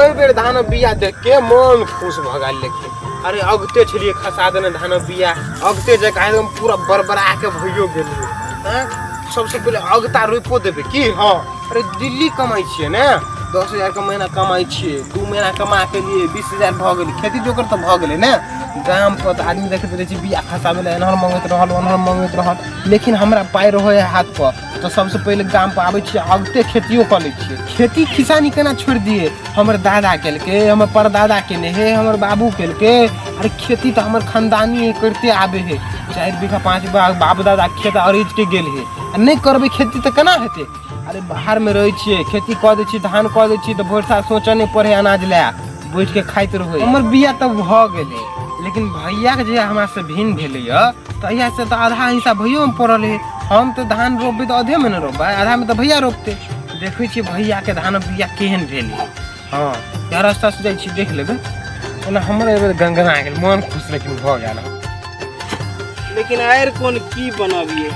एहि बेर धानक बिया देख के मन खुश भऽ गेल। लेकिन अरे अगते छलियै खसा देने धानक बिया, अगते जकाँ एकदम पूरा बड़बड़ा के भइयो गेलियै। हँ, सबसे पहिले अगता रोपिओ देबै की? हँ, अरे दिल्ली कमाइ छियै ने, 10,000 के महीना कमाइ छियै, 2 महीना कमा के लिए 20,000 भऽ गेलै, खेती जोगर तऽ भऽ गेलै ने। गाम पर तऽ आदमी देखैत रहै छै बिया खसाबै लए एनहर मङ्गैत रहल ओनहर मङ्गैत रहल, लेकिन हमरा पाइ रहै है हाथ पर तऽ सबसे पहिले गाम पर आबै छियै, अगते खेतियो कऽ लै छियै। खेती किसानी केना छोड़ि दियै? हमर दादा केलकै, हमर परदादा केने है, हमर बाबू केलकै। अरे खेती तऽ हमर खानदानी है, करिते आबै है। 4 बीघा 5 बीघा बाप दादा खेत अरिज के गेल है, आ नहि करबै खेती तऽ केना हेतै? अरे बाहरमे रहै छियै, खेती कऽ दै छियै, धान कऽ दै छियै तऽ भरि साल सोचऽ नहि पड़ै, अनाज लए बैठ के खाइत रहै। हमर बिया तऽ भऽ गेलै, लेकिन भैयाके जे हमरासँ भिन्न भेलैए तहिया से तऽ आधा हिस्सा भैयोमे पड़ल है। हम तऽ धान रोपबै तऽ आधेमे ने रोपबै, आधामे तऽ भैया रोपतै। देखै छियै भैयाके धान बिया केहन भेल है। हँ, या रास्तासँ जाइ छी, देख लेबै। ओना हमर एहि बेर गंगना गेल, मन खुश लेकिन भऽ गेल। लेकिन आर कोन की बनबियै?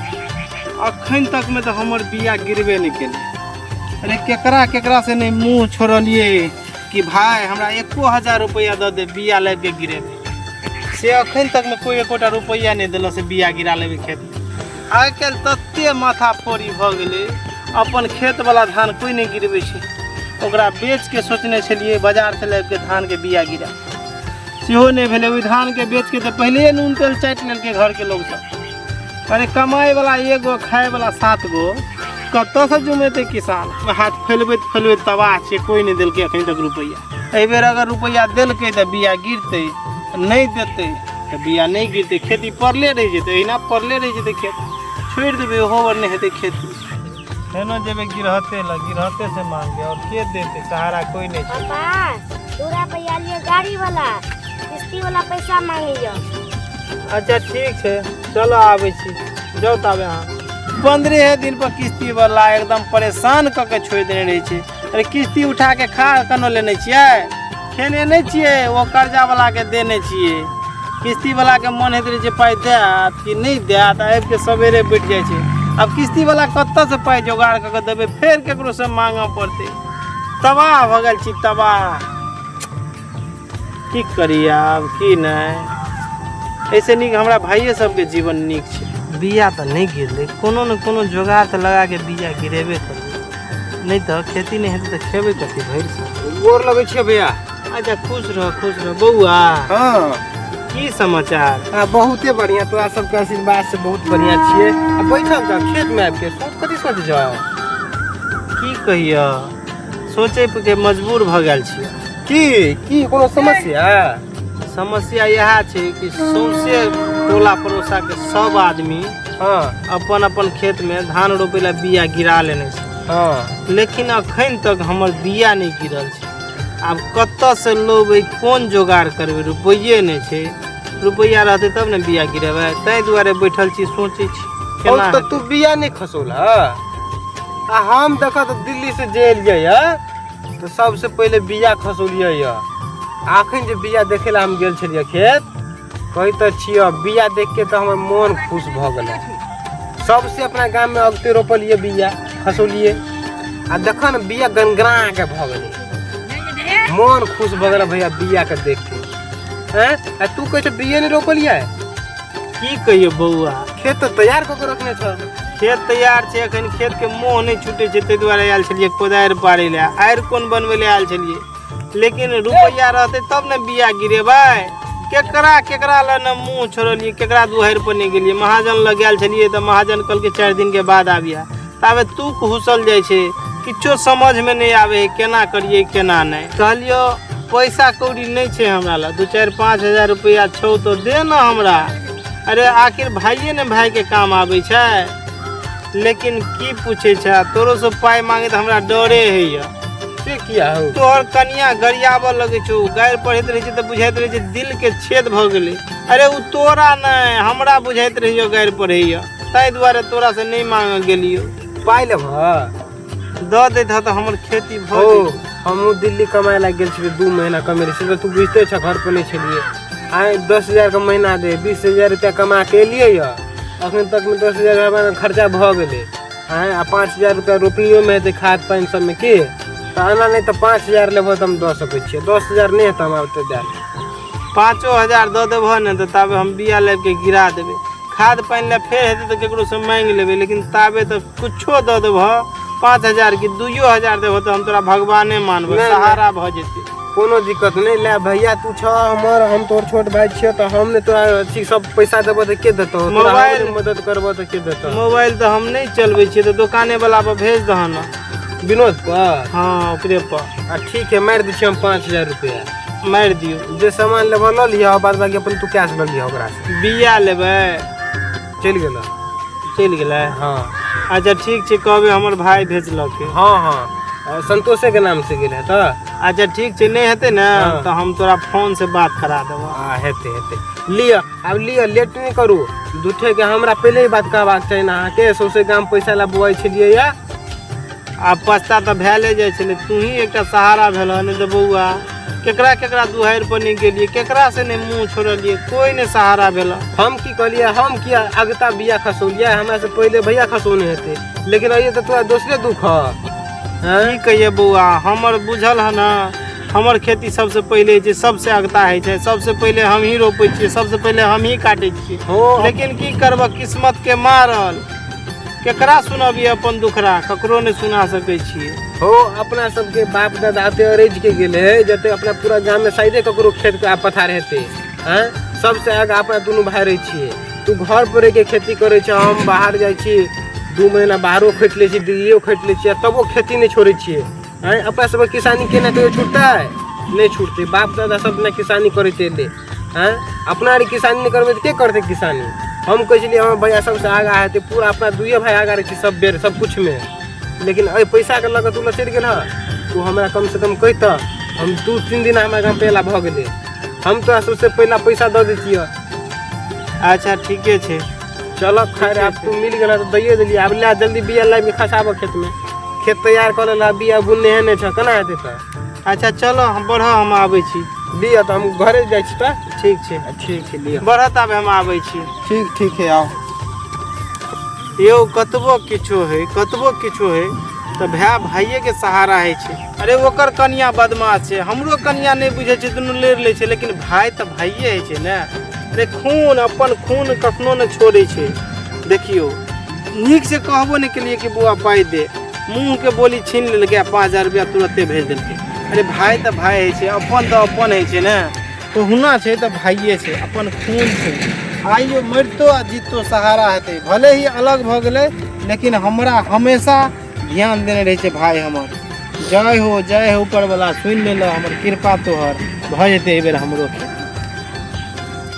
अखन तकमे तऽ हमर बिया गिरबे नहि केलै। अरे केकरा केकरा से नहि मुँह छोड़लियै कि भाय हमरा 1000 रुपैआ दऽ दे, बिया लाबि कऽ गिरेबै, से अखन तकमे कोइ एकोटा रुपैआ नहि देलक से बिया गिरा लेबै खेत। आइ काल्हि तते माथा फोड़ी भऽ गेलै, अपन खेतवला धान कोइ नहि गिरबै छै। ओकरा बेचके सोचने छलियै बाजारसँ लाबिके धानके बिया गिरा, सेहो नहि भेलै। ओहि धानके बेचके तऽ पहिलैए नून तेल चाटि लेलकै घरके लोकसभ। अरे कमाइवला एगो, खाइवला 7 गो, कतऽसँ जुमेतै किसान? हाथ फैलबैत फैलबैत तबाह छै, कोइ नहि देलकै एखन तक रुपैआ। एहिबेर अगर रुपैआ देलकै तऽ बिया गिरतै, नहि देतै तऽ बिया नहि गिरतै, खेती पड़ले रहि जेतै, एहिना पड़ले रहि जेतै खेत। छोड़ि देबै, ओहो बेर नहि हेतै खेती। फेनो जेबै गिरहते लग, गिरहते से मांगबै, आओर के देतै सहारा? कोइ नहि छै। पापा, दूरा पे आयल ये गाड़ी वाला, किस्ती वाला पैसा मांगैया। अच्छा ठीक छै, चलो आबै छी। जाउ ताबे अहाँ। 15 दिन पर किस्ती वाला एकदम परेशान कऽ के छोड़ि देने रहै छै। अरे किस्ती उठा के खा केना लेने छियै? खेने नहि छियै, ओ कर्जा वाला के देने छियै। किस्ती वाला के मन होइत रहै छै पाइ देत कि नहि देत, आबि के सवेरे बैठ जाइ छै। आब किस्ती वाला कतऽसँ पाइ जोगाड़ कऽ के देबै? फेर केकरोसँ मांगऽ पड़तै। तबाह भऽ गेल छी, तबाह। की करी आब, की नहि? एहिसँ नीक हमरा भाइये सबके जीवन नीक छै। बिया तऽ नहि गिरलै, कोनो ने कोनो जोगाड़ तऽ लगाके बिया गिरेबे करबै, नहि तऽ खेती नहि हेतै तऽ खेबै कथी भरि साल? गोर लगै छियै भैया। अच्छा, खुश रह, खुश रह बौआ। हँ। की समाचार? हाँ, बहुते बढ़िया, तोरा सबके आशीर्वाद से बहुत बढ़िया छियै। आ बैठल जा खेत में आबि के, सोच कथी सोच जाओ? की कहियऽ, सोचै के मजबूर भऽ गेल छियै। की की, कोनो समस्या? समस्या इएह छै कि सौंसे टोला पड़ोसा के सब आदमी अपन अपन खेत में धान रोपै लए बिया गिरा लेने छै। लेकिन अखन तक हमर बिया नहि गिरल छै। आब कतऽसँ लेबै, कोन जोगाड़ करबै? रुपैये नहि छै। रुपैआ रहतै तब ने बिया गिरेबै। ताहि दुआरे बैठल छी, सोचै छी केना तऽ तू बिया नहि खसौल? आ हम देखऽ तऽ दिल्ली से जे एलियै यऽ तऽ सबसे पहिले बिया खसौलियै यऽ। अखन जे बिया देखै लए हम गेल छलियै खेत, कहै तऽ छियै बिया देख के तऽ हमर मोन खुश भऽ गेलै। सबसे अपना गाममे अगते रोपलियै, बिया खसौलियै, आ देखऽ ने बिया गनगना के भऽ गेलै। मोन खुश भऽ गेलै भैया बिया के देख के। हैं, आ तू कहै छ बिये नहि रोपलियै? की कहियौ बौआ। खेत तऽ तैयार कऽ के रखने छ। खेत तैयार छै, एखन खेतके मोह नहि छूटै छै, ताहि दुआरे आयल छलियै कोदारि पारै लए, आरि कोन बनबै लए आयल छलियै। लेकिन रुपैआ रहतै तब ने बिया गिरेबै। केकरा केकरा लए ने मुँह छोड़लियै, केकरा दुआरि पर नहि गेलियै। महाजन लग गेल छलियै तऽ महाजन कहलकै 4 दिनके बाद आबिया। ताबे तूक हुसल जाइ छै, किछो समझमे नहि आबै है केना करियै केना नहि। कहलियो पैसा कौड़ी नहि छै हमरा लग, 2 4 5 हजार रुपैआ छौ तऽ दे ने हमरा। अरे आखिर भाइये ने भाइके काम आबै छै। लेकिन की पूछै छै, तोरो से पाइ मांगे तऽ हमरा डरे होइए। से किया हौ? तोहर कनिया गरियाबऽ लगै छौ, गारि पढ़ैत रहै छै तऽ बुझाइत रहै छै दिल के छेद भऽ गेलै। अरे ओ तोरा नहि, हमरा बुझाइत रहैए गारि पढ़ैए, ताहि दुआरे तोरा से नहि मांगऽ गेलियौ। पाइ लेबह? दऽ दैत हँ तऽ हमर खेती भऽ ओ जेतै। हमहूँ दिल्ली कमाइ लए गेल छलियै, 2 महीना कमेलियै, से तऽ तू बुझिते छह, घर पर नहि छलियै। आइ 10,000 के महीना दे, 20,000 रुपया कमा के एलियै यऽ, अखन तकमे 10,000 रुपया खर्चा भऽ गेलै। आँय, आ 5,000 रुपया रोपनियोमे हेतै, खाद पानि सबमे की। तऽ एना नहि तऽ 5000 लेबह तऽ हम दऽ सकै छियै, 10,000 नहि हेतै हमरा ओते दए। 5000 दऽ देबह ने तऽ ताबे हम बिया लाबि के गिरा देबै। खाद पानि लए फेर हेतै तऽ ककरोसँ माँगि लेबै, लेकिन ताबे तऽ कुछो दऽ देबह, 5000 की 2000 देबह तऽ हम तोरा भगवाने मानबह, नहि, नहि। सहारा भऽ जेतै। कोनो दिक्कत नहि। ले भैया, तू छह हमर, हम तोहर छोट भाय छियौ, तऽ हम नहि तोरा अथी सब पैसा देबह तऽ के देतौ तोरा? हम नहि मदद करबह तऽ के देतौ? मोबाइल तऽ हम नहि चलबै छियै, तऽ दोकाने वाला पर भेज दह ने। विनोद पर? हँ, ओकरे पर। आ ठीक है, मारि दै छियै हम 5000 रुपया। मारि दियौ। जे सामान लेबह लऽ लिहऽ, बाद बाकी अपन तू कैश लऽ लिहऽ ओकरासँ। बिया लेबै। चलि गेलऽ। चलि गेलै? हँ। अच्छा ठीक छै, कहबै हमर भाय भेजलक। हँ हँ, संतोषे के नाम से गेल है तऽ। अच्छा ठीक छै, नहि हेतै ने हँ। तऽ हम तोरा फोन से बात करा देबह। आ हेतै हेतै, लिअ आब लिअ, लेट नहि करू। झूठे के हमरा पहिले ही बात कहबाक चाही ने अहाँके, सौंसे गाम पैसा ला बौआइ छलियै या। आब पछता तऽ भैले जाइ छलै, तू ही एकटा सहारा भेलह, नहि तऽ बौआ केकरा केकरा दुहारि पर नहि गेलियै, केकरा से नहि मुँह छोड़लियै, कोइ नहि सहारा भेलह। हम की कहलियै? हम किया अगता बिया खसौलियै? हमरा से पहिले भैया खसौने हेतै, लेकिन अइए तऽ तोरा दोसरे दुख ह। की कहिए बौआ, हमर बुझल है ने, हमर खेती सबसे पहिले होइ छै, सबसे अगता होइ छै, सबसे पहिले हमही रोपै छियै, सबसे पहिले हमही काटै छियै। हो। लेकिन की करबह, किस्मत के मारल, केकरा सुनबियै अपन दुखड़ा? ककरो नहि सुना सकै छियै। हो, अपना सबके बाप दादा एते अरैज के गेल है, जते अपना पूरा गाम में शायदे ककरो खेत के पथार हेतै। हैं, सबसे आगा अपना दुनू भाय रहै छियै। तू घर पर रहि के खेती करै छ, हम बाहर जाइ छी, 2 महीना बाहरो खटि लै छी, दिल्लियो खटि लै छियै, तबो खेती नहि छोड़ै छियै। हैं, अपना सबके किसानी केना कहियो छूटतै? नहि छूटतै। बाप दादा सब ने किसानी करैत एलै। हैं, अपना आर किसानी नहि करबै तऽ के करतै किसानी? हम कहै छलियै हमर भैया सबसँ आगा हेतै, पूरा अपना दुइए भाय आगा रहै छी सब बेर सब कुछमे, लेकिन एहि पैसाके लऽ कऽ तू लचरि गेल हँ। तू हमरा कमसँ कम कहितऽ, हम 2-3 दिन हमरा गाम पे भऽ गेलै, हम तोरा सबसँ पहिला पैसा दऽ दैतियऽ। अच्छा ठीके छै। चल खैर, आब तू मिल गेल तऽ दैए देलियै। आब लए जल्दी बिया लाबि कऽ खसाबऽ खेतमे, खेत तैयार कऽ लेलऽ, बिया बुनने नहि छऽ, केना हेतै तऽ? अच्छा चलो, हम बढ़ऽ, हम आबै छी। लिअ तऽ हम घरे जाइ छी तऽ। ठीक छै। ठीक छै, लिअ। बढ़ऽ, ताबे हम आबै छी। ठीक ठीक है, आउ। यौ, कतबो किछो है, कतबो किछो है, तऽ भाय भाइएके सहारा होइ छै। अरे ओकर कनिया बदमाश छै, हमरो कनिया नहि बुझै छै, दुनू लड़ि लै छै, लेकिन भाय तऽ भाइए होइ छै ने। अरे खून अपन खून कखनो नहि छोड़ै छै। देखियौ, नीक से कहबो नहि केलियै कि बौआ पाइ दे, मुँहके बोली छीन लेलकै आ 5000 रुपया तुरते भेज देलकै। अरे भाय तऽ भाय होइ छै, अपन तऽ अपन होइ छै ने। कहुना छै तऽ भाइए छै, अपन खून छै। आइयो मरितो आ जीतो सहारा हेतै। भले ही अलग भऽ गेलै, लेकिन हमरा हमेशा ध्यान देने रहै छै भाय हमर। जय हो, जय हो ऊपरवला, सुनि लेलह हमर, कृपा तोहर, भऽ जेतै एहिबेर हमरो।